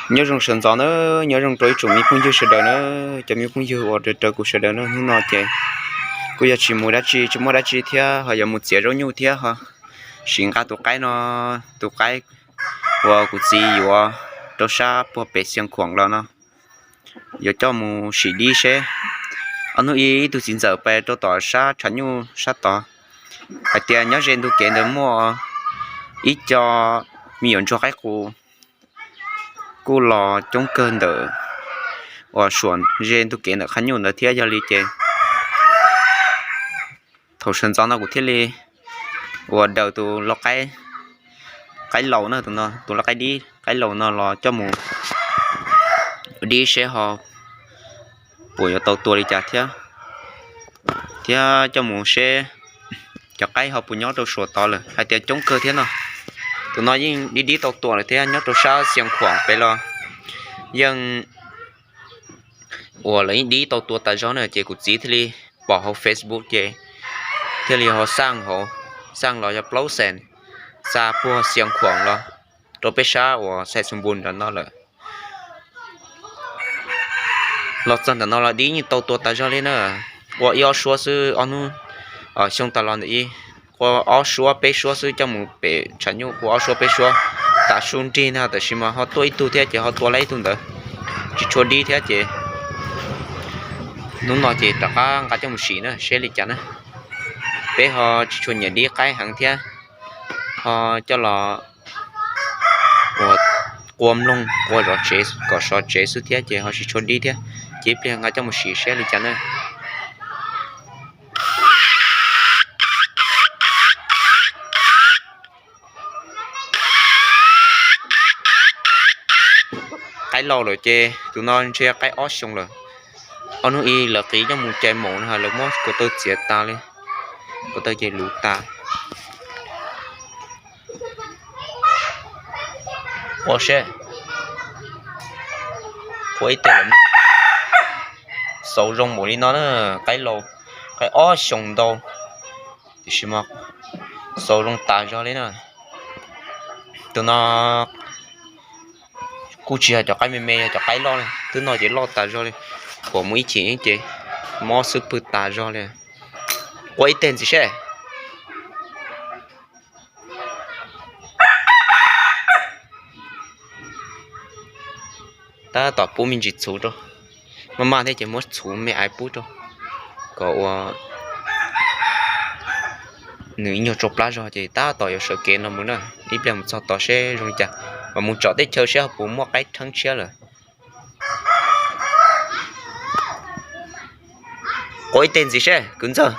Nyob zoo sawv ntxov na, nyob zoo rau ib tsoom me phooj ywg sawv daws na, cov me phooj ywg uas raws kuv sawv daws na. Hnub no ces kuj yog tsis mus dab tsi, tsis muaj dab tsi thiab, ho yuav mus txiav zaub nyuj thiab ho sim nqa tus qaib no, tus qaib uas kuv txiv yuav rau sab puag pem Xiav Khuam los no, yuav coj mus sim dib seb. Ob hnub ib ib tug txiv ntxawm pais rau tom sab tshav nyuj sab tod hais tias nyob ze ntug kev ntawd muaj ib co me nyuam ntsuag qaib qus kuj los coob kawg ntawm uas suam ze ntug kev ntawm qhab nyuj ntawd thiab. Yog li ces thaum sawv ntxov no kuv thiaj li uas daws tus lau qaib, qaib laus na, tus no tus lau qaib dib, qaib laus no los coj mus dib seb ho puas yuav tau tua li cas thiab, thiab coj mus seb cov qaib ho puas nyob rau suam tod lawm, hais tias coob kawg thiab no. Tus no yeej dib dib tau tua lawm thiab, nyob rau sab Xiav Khuam pem los yeej uas lawv yeej dib tau tua tas zog na, ces kuv txiv thiaj li pom hauv Facebook ces thiaj li ho xaj hauv, xaj los yog plaub xees, xa puag Xiav Khuam los rau peb sab uas Xais Xus Npus nram no lawm. Los txog ntawm no los dib yeej tau tua tas zog li na. Qua ib ob suab xwb, ob hnub xyoo tas los ntawm ib, qua ob suab peb suab xwb, coj mus pem tshav nyuj qua ob suab peb suab, tav su nrig ntag, tab sis mas ho tuaj ib tug thiab ces ho tua lawm ib tug ntawd, tsis tshua dib thiab ces hnub no ces rov qab nqa coj mus sim na seb li cas na. Peb ho tsis tshua nyiam dib qaib heev thiab, ho coj los uas qua mloog qua zov tsev kom sov tsev xwb thiab ces ho tsis tshua dib thiab, ces ib pliag nqa coj mus sim seb li cas na. Qaib laus lawm ces tus no ntshe qaib ob xyoos lawm. Ob hnub ib lawv qiv coj mus cais maum no lawv muab ko taw txiav tas li, ko taw ces luv tas. Qua seb, qua ib teg lawm, xaus zoo npaum li no na, qaib laus, qaib ob xyoos ntau, tiam sis mas xaus zoo tas zog li na. Tus no kuj tsis yog cov qaib me me, yog cov qaib loj li, twb no ces loj tas zog li, kuam mus ib chim ces mob xub pwg tas zog li. Qua ib teg ntxiv seb. Tab tom pub me ntsis txhuv rau, maj maj thiab ces muab txhuv me aiv pub rau kom ua nws ib nyuag tsau plab zog ces tab tom yuav sawv kev no mus na. Ib pliag mus txog tod seb zoo li cas, mas mus tsom teb chaws seb ho puas muaj qaib rheeb tshiab lawm. Qua ib teg ntxiv seb kwv ntxawg,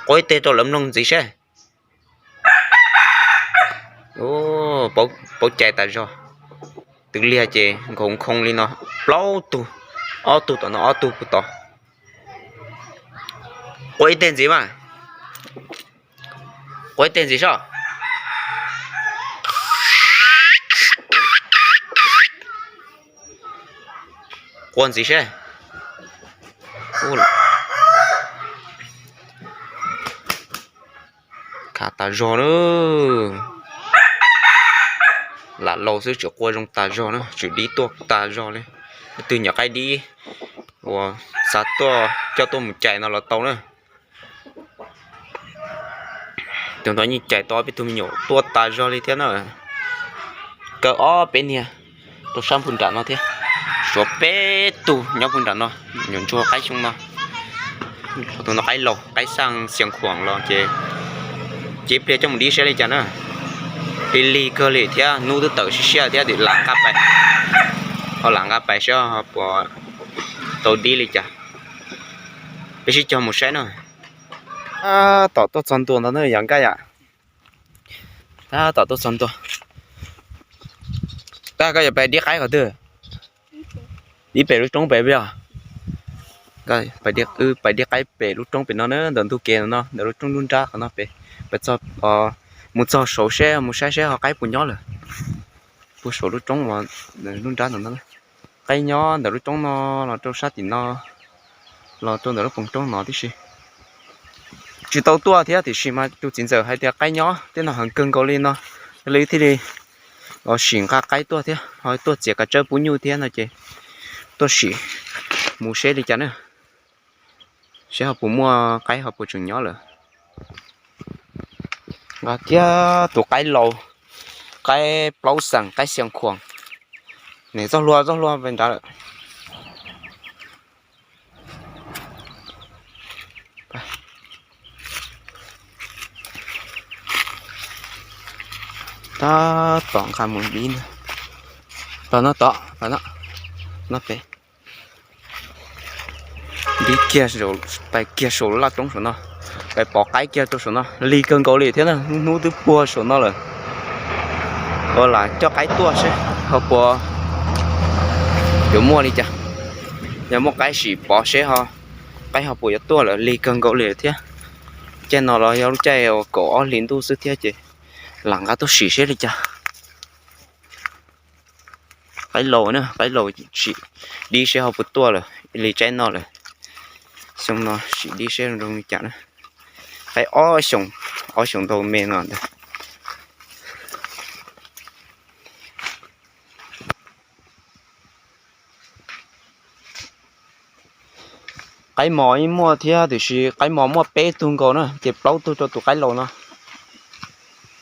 qua ib teg rau lawv mloog ntxiv seb. Paub cais tas zog, twv liag ces nkaus khoo li no, plaub tug, ob tug tom no ob tug puag tod. Qua ib teg ntxiv mas, qua ib teg ntxiv soj. Qua ntxiv seb. Khav tas zog na. Lam laus xwb tseem qua zoo tas zog na, tseem dib tuaj tas zog li. Leej twg nyuam qaib dib uas xav tuaj coj tuaj mus cais no los tau na. Tus ntawd yeej cais tau peb tug me nyuam tuaj tas zog li thiab na. Kaw ob peb niag rau sab npug nram no thiab. Suav peb tug nyob npug nram no, nyuam ntsuag qaib xyoo no. Tus no qaib laus, qaib xaj Xiav Khuam los ces, ces ib pliag coj mus dib saib li cas na. Lig lig kawg li thiab, hnub twb tawm siab siab thiab, lam nqa pais, ho lam nqa pais saib ho puas tau dib li cas. Peb sib cog mus saib na. Tab tom tuaj txog ntua ntawd na yom Nkaj yom. Tab tom tuaj txog ntua. Tab koj yuav pais dib qaib qhov twg? Dib pem lub roob pem peb os. Pais dib qaib pem lub roob pem no na, ntawm ntug kev no, ntawm lub roob nruab nrab qhov no pem. Pais txog, mus txog saud seb, mus saib seb ho qaib puas nyob lawm. Puag saum lub roob uas nruab nrab ntawm no. Qaib nyob ntawm lub roob no los rau sab tim no, los rau ntawm lub poos roob no tib si. Tsis tau tuaj thiab tiam sis mas tus txiv ntxawm hais tias qaib nyob tej no heev kawg nkaus li no, li thiaj li Los sim nqa qaib tuaj thiab ho tuaj txiav kav tsawb pub nyuj thiab no ces tuaj sim mus seb li cas na, seb ho puas muaj qaib ho puas tseem nyob lawm. Nqa kiag tus qaib laus, qaib plaub xeem, qaib xias khuam, nim txoj hlua txoj hlua pem nrad lawm. Tab tom nqa mus dib, los no tom, no pem. Dib kiag, pais kiag saum laj roob saum no, pais pov qaib kiag rau saum no, lig kawg nkaus li thiab na, hnub twb puag saum no lawm. Ua lam coj qaib tuaj seb ho puas yuav muaj li cas. Yog muaj qaib sim pov seb ho, qaib ho puas yuav tuaj lawm, lig kawg nkaus li thiab. Caij no los yog lub caij kaum ob hlis ntuj xwb thiab ces lam nqa tuaj sim seb li cas. Qaib laus na, qaib laus sim dib seb ho puas tuaj lawm, li tsaib no lawm. Xyoo no sim dib seb zoo li cas na. Qaib ob xyoos, ob xyoos ntau me no ntag. Qaib mos ib muaj thiab tiam sis qaib mos muaj peb tug nkaus na ces plaub tug rau tus qaib laus no.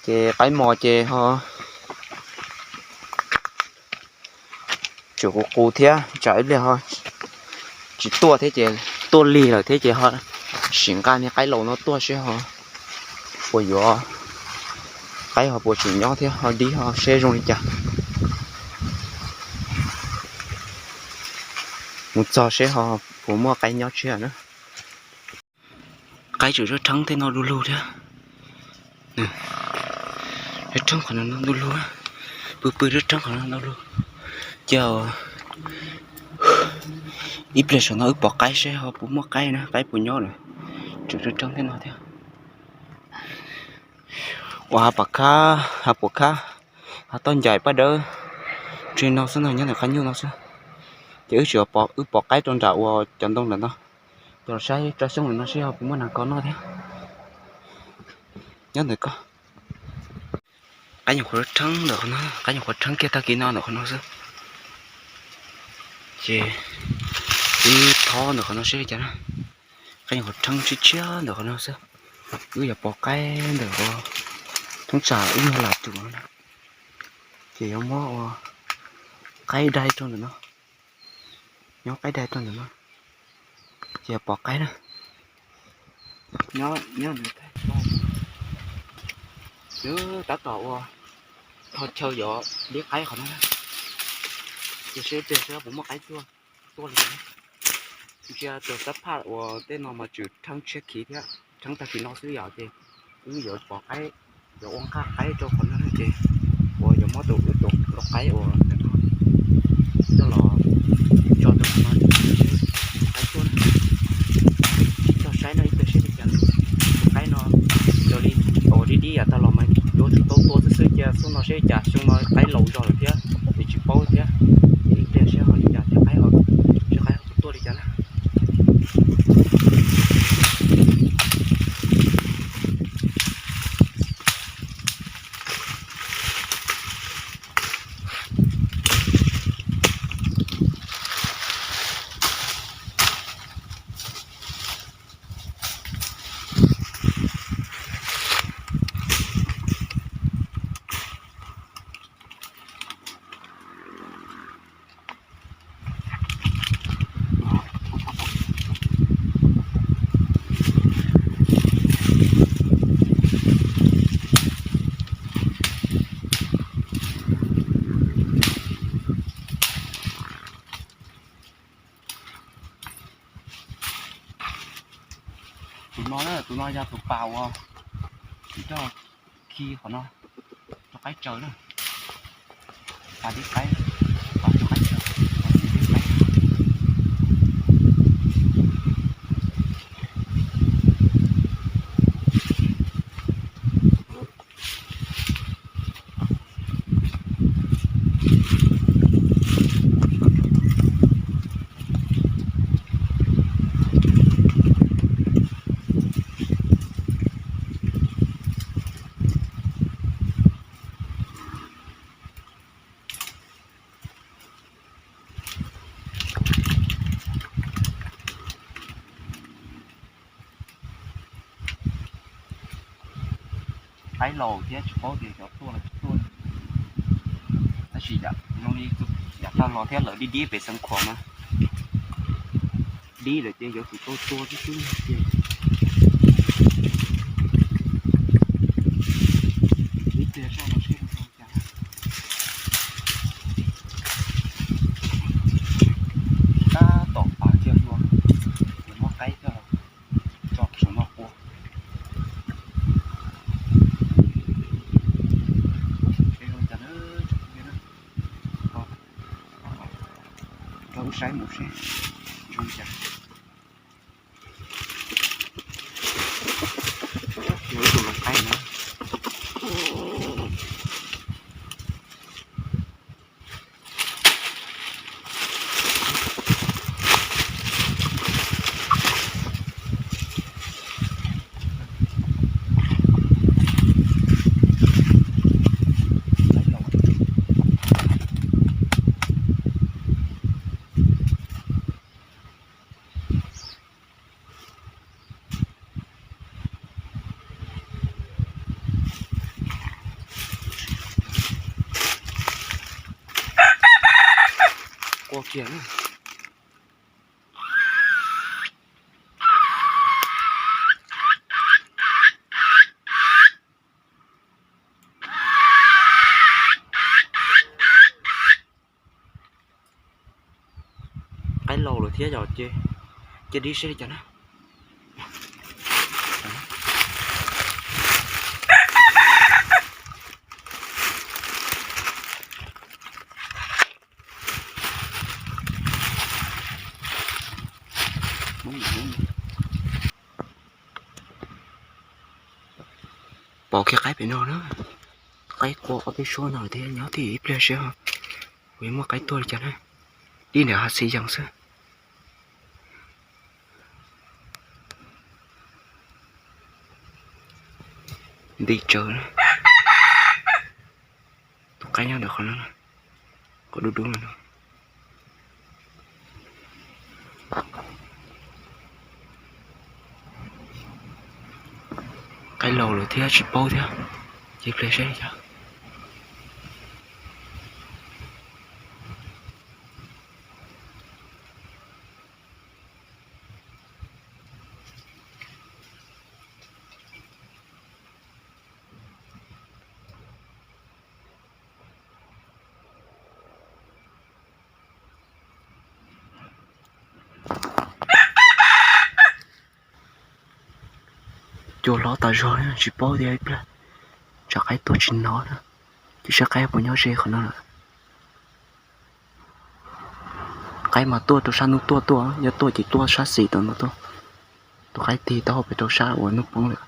Ces qaib mos ces ho tseem qus qus thiab tsam ib pliag ho tsis tuaj thiab ces tuaj lig lawm thiab ces ho sim nqa niag qaib laus no tuaj seb ho puas yuav, qaib ho puas tseem nyob thiab ho dib ho seb zoo li cas. Mus txog seb ho puas muaj qaib nyob tshiab na. Qaib tseem rab rheeb tej no du lug thiab. Rab rheeb qhov no du lug, pw pw rab rheeb qhov no du lug. Ces ib pliag saum no wb pov qaib seb ho puas muaj qaib na, qaib puas nyob lawm. Tseem rab rheeb tej no thiab. Ua ha pam khab, ha puas khab, ha toj ncais paj dawb, tse no xwb no nyob ntawm qab nyuj no xwb. Ces wb tseem, wb pov qaib rau nram ua cov ntoo ntawm no. Cov los saib rau xyoob ntawm no seb ho puas muaj nas kos noj thiab. Nyob ntawm ko. Qaib nyuam qhuav rheeb ntawm qhov no, qaib nyuam qhuav rheeb kiag tag kis no ntawm qhov no xwb. Ces wb thob ntawm qhov no seb li cas na. Qaib nyuam qhuav rheeb tshiab tshiab ntawm qhov no xwb. Wb yuav pov qaib ntawm ua thoob tsam wb yog lam cum no na. Ces yuav muab ua qaib dai rau ntawm no. Nyob qaib dai rau ntawm no. Ces yuav pov qaib na. Nyob, nyob ntawm no. Tab tom ua, tho chaw yuav dib qaib qhov no na. Ces seb ib pliag seb puas muaj qaib tuaj, tuaj li. Ntsia tus xab phaj uas tej no mas tseem rheeb tshiab khiv thiab, rheeb tag kis no xwb yom, ces wb yuav pov qaib, yuav ua nqaj qaib rau qhov no ces uas yuav muab tus, wb tus qaib uas ntawm no coj los tso rau qhov no seb qaib tuaj na. Tsis txog saib no ib pliag seb li cas. Tus qaib no raws li uas dib dib yav tag los mas yuav tsum tau tua xwb xwb, cia xyoo no seb li cas, xyoo no qaib laus zog lawm thiab, es tsis paub thiab. Ib pliag seb ho li cas thiab qaib, seb qaib ho tuaj li cas na. Tus no na, tus no yog tus pas uas tsis coj khi qhov no rau qaib tsaws na. Pas dib qaib, pas rau qaib tsaws, pas dib qaib. Qaib laus thiab tsis paub tias xyov tuaj los tsis tuaj. Tab sis zoo li yav tag los thiab lawv dib dib pem Xeev Khuam mas, dib lawm ces yuav tsum tau tua xwb xwb ces ib pliag soj no seb zoo cas. Tab tom pav kiag hlua, muab qaib coj tso saum no ua. Seb zoo cas na, tsom phooj ywg na. Rau wb saib mus seb zoo cas. Yog ib tug lawv qaib na. Qua kiag na. Qaib laus lawm thiab yog ces cia dib seb li cas na. Pom kiag qaib pem no na. Qaib qua ob peb suab no thiab, nyob thiab ib pliag seb kuv yuav muaj qaib tuaj li cas na. Dib ntawm hav xis yees xwb. Nti tsawv. Tus qaib nyob ntawm qhov no, qhov dub dub no. Qaib laus lawm thiab tsis paub thiab, ces pliag seb li cas. Cua hlob tas zog, tsis paub tias ib pliag tsam qaib tuaj tsis hnov na. Cia saib qaib puas nyob ze qhov no lawm. Qaib mas tuaj rau sab hnub tuaj tuaj, yog tuaj ces tuaj sab xis tom no tuaj. Tus qaib tig taub hau pem rau sab uas hnub poob lawm.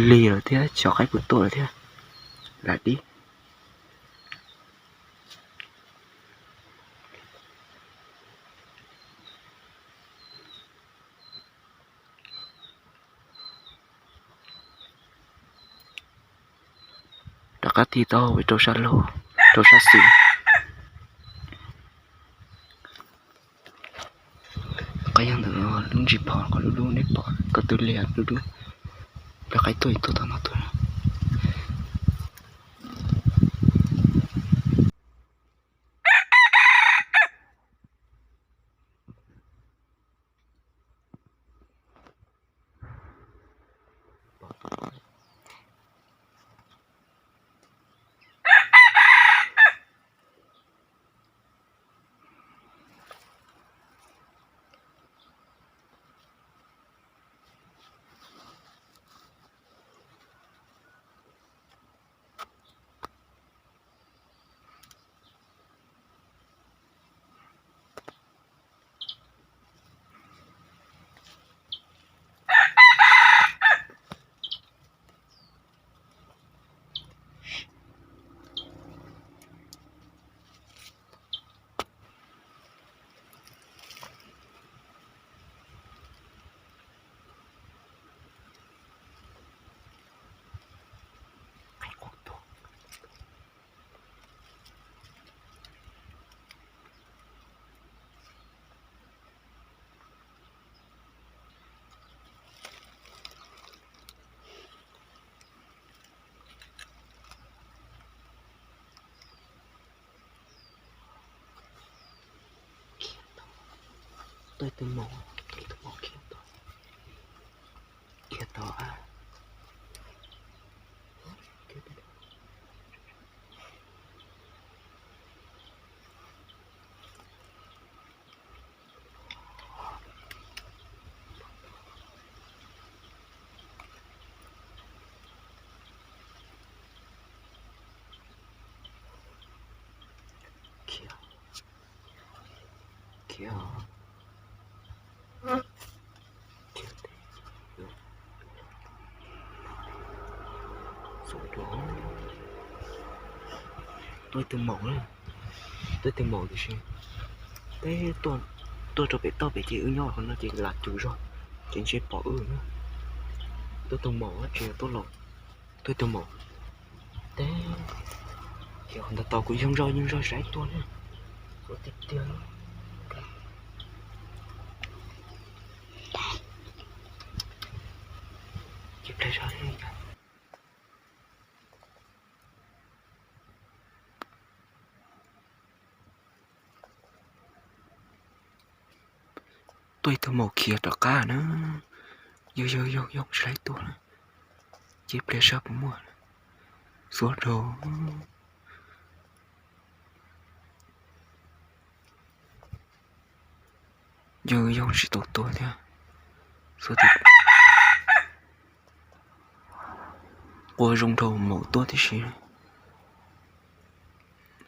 Lig lawm thiab, xyov qaib puas tuaj lawm thiab. Lam dib. Rov qab tig taub hau rau sab laug, rau sab xis. Qaib nyob ntawm lub ntsis phom qhov dub dub, nej pom ko tw lias dub dub. Rov qab tuaj, tuaj tom no tuaj. Tuaj ib tug maum, ib tug maum khiav tau, khiav tau a. Khiav, khiav. Tuaj ib tug maum, tuaj ib tug maum tiam sis peb tuaj rau pem toj pem ces wb nyob qhov no ces lam cum zog ces ntshe pom wb na. Tuaj ib tug maum tsis yog tuaj laus, tuaj ib tug maum. Teb, qhov ntawd tau kuv yoog zog yoog zog saib tuaj na. Kuv tiag tiag. Ces ple zog. Tuaj ib tug maum khiav rov qab na. Yoog yoog yoog yoog saib tuaj na. Ces pliag sab puas muaj xuab rau. Yog yoog tsis tau tuaj thiab. Xuab tias qua zoo rau maum tuaj tib si.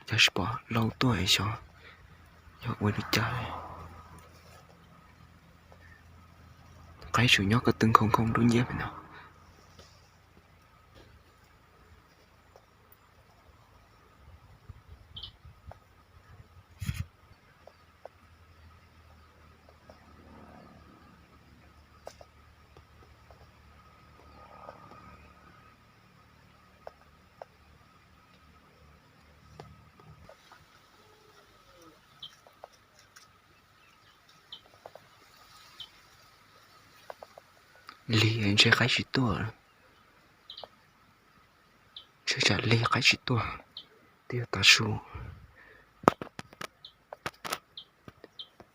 Cas tsis pom lau tuaj es xyov yog ua li cas. Qaib tseem nyob ko tw nkhoos nkhoos dub nciab pem no. Lig ntshe qaib tsis tuaj. Ntshe tsam lig qaib tsis tuaj. Twb yog tav su,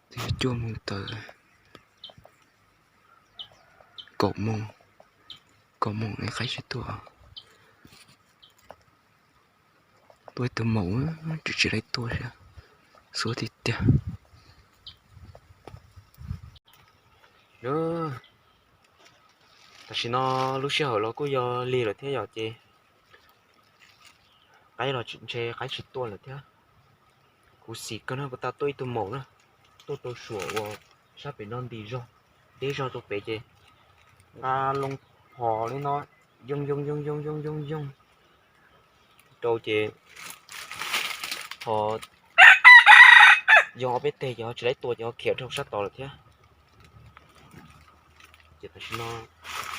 twb yog cuaj moos tawm, kaum moos, kaum moos es qaib tsis tuaj. Tuaj ib tug maum tsis tsis laib tuaj thiab, xuab tiag tiag. Tam sim no lub sij hawm los kuj yog lig lawm thiab yom, ces qaib los ntshe qaib tsis tuaj lawm thiab. Kuv xim kawg no puas tas tuaj ib tug maum na, tuaj rau suam uas sab pem no nti zog, deb zog rau pem ces nqa loo phom li no, yoog yoog yoog yoog yoog yoog yoog rau ces ho yoog ob peb teg ces ho tsis laib tua ces ho khiav rau sab tod lawm thiab. Ces tam sim no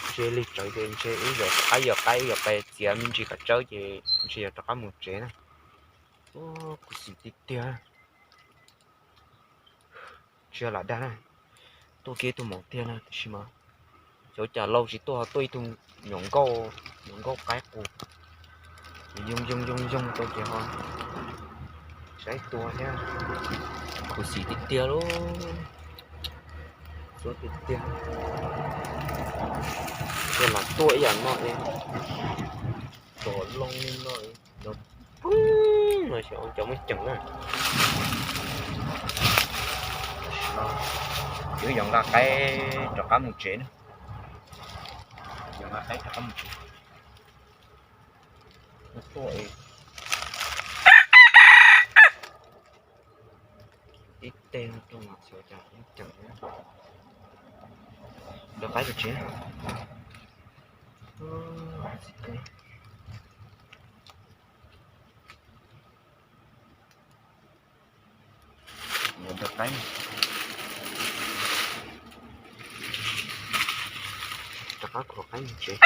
ntshe lig tsawv ces ntshe wb yog qaib yog qaib wb yog qe txiav me ntsis kom tsawb ces ntshe yog rov qab mus tsev na. Kuv xim tiag tiag. Tsis yog lam dag na, tuaj kiag ib tug maum tiag na tiam sis mas xyov cas lau tsis tuaj ho tuaj ib tug nyuam nkauj, nyuam nkauj qaib qus, yoog yoog yoog yoog rau ces ho saib tua thiab. Kuv xim tiag tiag lauj, xuab tiag tiag. Yog lam tuaj ib yam no es, tsom loo li no es, no poob no xyov cov muaj ceem na. Wb yuav nqa qaib rov qab mus tsev na. Yuav nqa qaib rov qab mus tsev. Tuaj ib teg no rau mas xyov cas muaj ceem na. Rov qaib mus tsev. Rov qaib, rov qab khuam qaib mus tsev.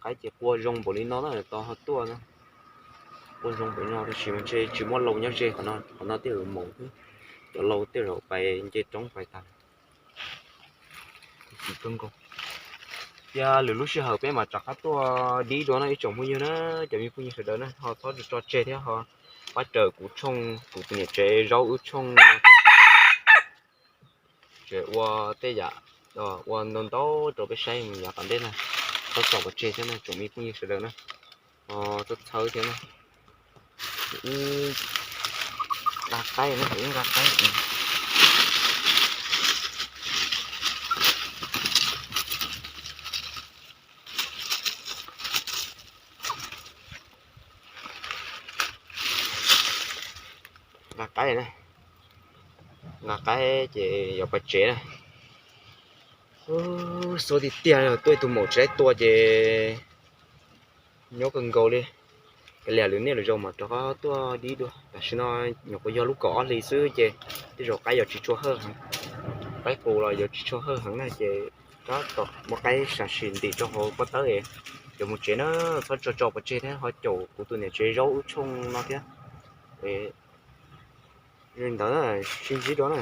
Qaib ces qua zoo npaum li no na, tos ho tuaj na. Qua zoo npaum li no tab sis mas ntshe tsis muaj lau nyob ze qhov no, qhov no tej zaum maum xwb, cov lau tej zaum pais nce roob pais tag. Thiab lwm lub sij hawm peb mam rov qab tuaj dib dua no ib tsoom phooj ywg na, cov me phooj ywg sawv daws na, ho txhob tso tseg thiab ho pab raws kuv tshooj, kuv tus niam tsev zaub wb tshooj no thiab. Ua tej yam ua ntau ntau rau peb saib mus yav tom ntej na, txhob tso pov tseg thiab na tsoom me phooj ywg sawv daws na. Txhob txhawb thiab na. Nqa qaib na, nqa qaib. Nqa qaib na, nqa qaib ces yuav pais tsev na. Xub tiag tiag tuaj ib tug maum tsev tua ces nyob kawg nkaus li. Kav liam lwm niaj lwm zaus mas rov qab tuaj dib dua. Tam sim no nyuam qhuav yog lub kaum ob hlis xwb ces tej zaum qaib yuav tsis tshua hawj heev. Qaib qus los yuav tsis tshua hawj heev na ces tab tom muab qaib sam sim ntim rau hauv pob tawb es yuav mus tsev na. Txhob tso tso pov tseg thiab ho caum kuv tus niam tsev zaub wb tshooj no thiab. Li ntawd sib ntsib dua na.